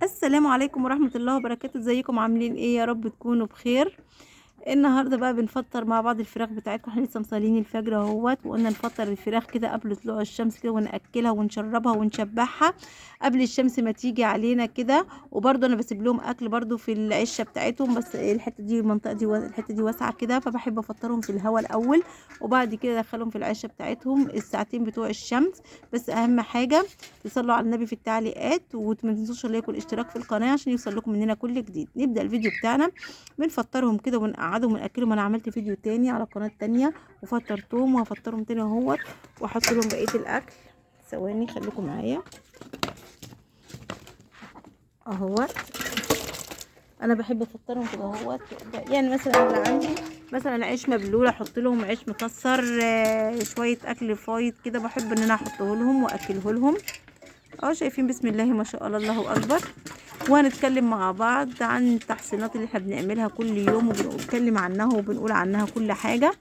السلام عليكم ورحمة الله وبركاته. ازيكم عاملين ايه؟ يا رب تكونوا بخير. النهارده بقى بنفطر مع بعض الفراخ بتاعتكم. احنا لسه مصلين الفجر اهوت، وقلنا نفطر الفراخ كده قبل طلوع الشمس كده، وناكلها ونشربها ونشبعها قبل الشمس ما تيجي علينا كده. وبرده انا بسيب لهم اكل برده في العشه بتاعتهم، بس الحتة دي المنطقة دي الحتة دي واسعة كده، فبحب افطرهم في الهواء الاول وبعد كده ادخلهم في العشه بتاعتهم الساعتين بتوع الشمس. بس اهم حاجة تصلوا على النبي في التعليقات، وما تنسوش ال like والاشتراك في القناة عشان يوصل لكم مننا كل جديد. نبدا الفيديو بتاعنا، بنفطرهم كده ونقعدهم وناكلهم. انا عملت فيديو تاني على قناة تانية وفطرتهم، وهفطرهم تاني اهوت واحط لهم بقية الاكل. ثواني خليكم معايا اهوت. انا بحب افطرهم كده اهوت، يعني مثلا اللي عندي مثلا عيش مبلول احط لهم عيش مكسر، شوية اكل فايض كده، بحب ان انا احطه لهم واكله لهم. اهو شايفين بسم الله ما شاء الله الله اكبر. وهنتكلم مع بعض عن التحصينات اللي احنا بنعملها كل يوم، وبنتكلم عنها وبنقول عنها كل حاجة.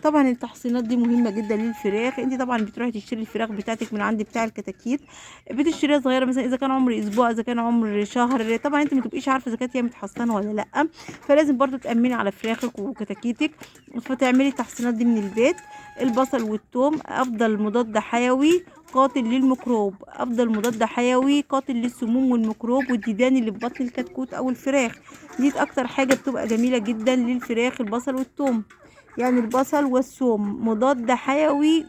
طبعا التحصينات دي مهمة جدا للفراخ. انت طبعا بتروحي تشتري الفراخ بتاعتك من عند بتاع الكتاكيت، بتشتريها صغيرة مثلا اذا كان عمر اسبوع اذا كان عمر شهر، طبعا انت ما تبقيش عارفه اذا كانت هي متحصنه ولا لا، فلازم برضو تامني على فراخك وكتاكيتك، فتعملي التحصينات دي من البيت. البصل والثوم افضل مضاد حيوي قاتل للميكروب، افضل مضاد حيوي قاتل للسموم والميكروب والديدان اللي في بطن الكتكوت او الفراخ. دي اكتر حاجة بتبقى جميلة جدا للفراخ، البصل والثوم. يعني البصل والثوم مضاد حيوي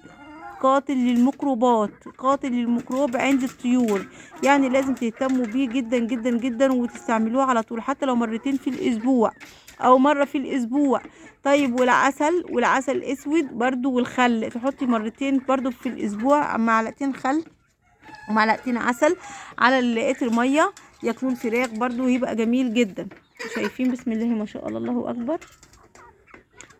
قاتل للميكروبات، قاتل للميكروب عند الطيور، يعني لازم تهتموا بيه جدا جدا جدا وتستعملوه على طول، حتى لو مرتين في الاسبوع او مرة في الاسبوع. طيب والعسل، والعسل الاسود برضو والخل، تحطي مرتين برضو في الاسبوع، معلقتين خل ومعلقتين عسل على اللتر مية، ياكلوا الفراخ برضو يبقى جميل جدا. شايفين بسم الله ما شاء الله الله اكبر.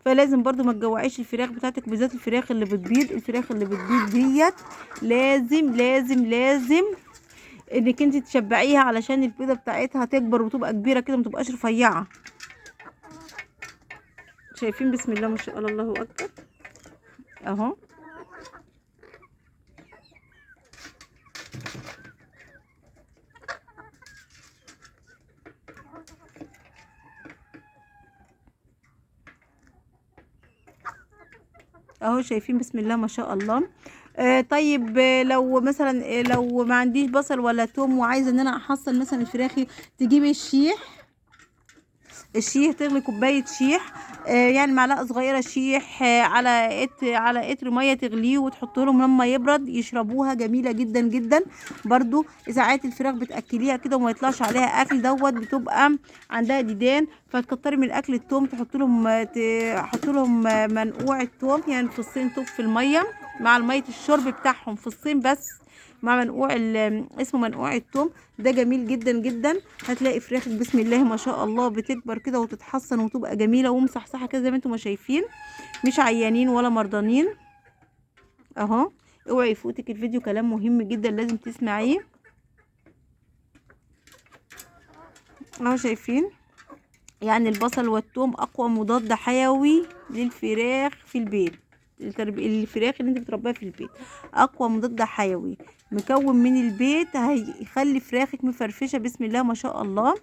فلازم برضو ما تجوعيش الفراخ بتاعتك، بالذات الفراخ اللي بتبيض. الفراخ اللي بتبيض ديت لازم لازم لازم انك انت تشبعيها علشان البيضة بتاعتها تكبر وتبقى كبيرة كده، ما تبقاش رفيعة. شايفين بسم الله ما شاء الله الله اكبر اهو. اهو شايفين بسم الله ما شاء الله. طيب لو مثلا لو ما عنديش بصل ولا توم وعايزه ان انا احصن مثلا الفراخي، تجيبي الشيح، الشيح تغلي كوباية شيح، يعني معلقه صغيرة شيح، على قطر مية تغليه وتحطه لهم لما يبرد يشربوها، جميلة جدا جدا. برضو ساعات الفراخ بتاكليها كده وما يطلعش عليها اكل دوت، بتبقى عندها ديدان، فتكتري من الاكل التوم، تحط لهم منقوع التوم، يعني فصين توم في المية مع المية الشرب بتاعهم، فصين بس مع منقوع اسمه منقوع التوم، ده جميل جدا جدا. هتلاقي فراخك بسم الله ما شاء الله بتكبر كده وتتحصن وتبقى جميلة ومصحصحه كده زي ما انتم ما شايفين، مش عيانين ولا مرضانين اهو. اوعي يفوتك الفيديو، كلام مهم جدا لازم تسمعيه اهو. شايفين يعني البصل والثوم اقوى مضاد حيوي للفراخ في البيت، الفراخ اللي انت بتربيها في البيت اقوى مضاد حيوي مكون من البيت، هيخلي فراخك مفرفشه بسم الله ما شاء الله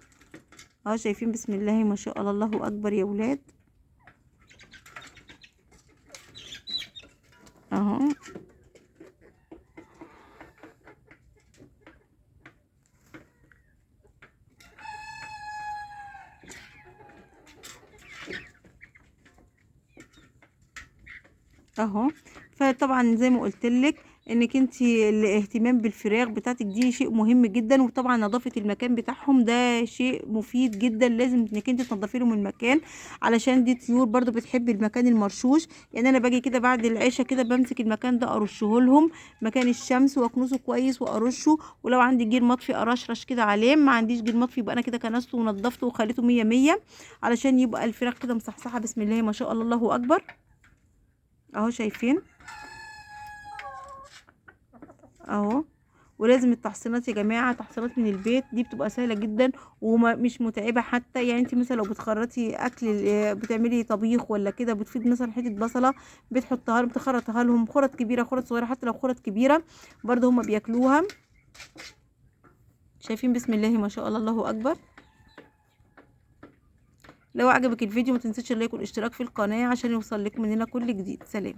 اهو. شايفين بسم الله ما شاء الله الله اكبر يا ولاد اهو. اهو فطبعا زي ما قلت لك انك انت الاهتمام بالفراخ بتاعتك دي شيء مهم جدا، وطبعا نظافة المكان بتاعهم ده شيء مفيد جدا، لازم انك انت تنظفي لهم المكان علشان دي طيور برضو بتحب المكان المرشوش. يعني انا باجي كده بعد العشاء كده بمسك المكان ده ارشه لهم مكان الشمس واكنسه كويس وارشه، ولو عندي جير مطفي ارشرش كده عليه، ما عنديش جير مطفي يبقى انا كده كنسته ونضفته وخليته 100 100 علشان يبقى الفراخ كده مصحصحه بسم الله ما شاء الله الله اكبر اهو. شايفين اهو. ولازم التحصينات يا جماعة، تحصينات من البيت دي بتبقى سهلة جدا ومش متعبة حتى. يعني انت مثلا لو بتخرطي اكل، بتعملي طبيخ ولا كده، بتفيد مثلا حتة بصله بتحطها لهم، بتخرطها لهم خرط كبيرة خرط صغيرة، حتى لو خرط كبيرة برضه هما بياكلوها. شايفين بسم الله ما شاء الله، الله اكبر. لو عجبك الفيديو ما تنسيش ال like والاشتراك في القناة عشان يوصل لك مننا كل جديد. سلام.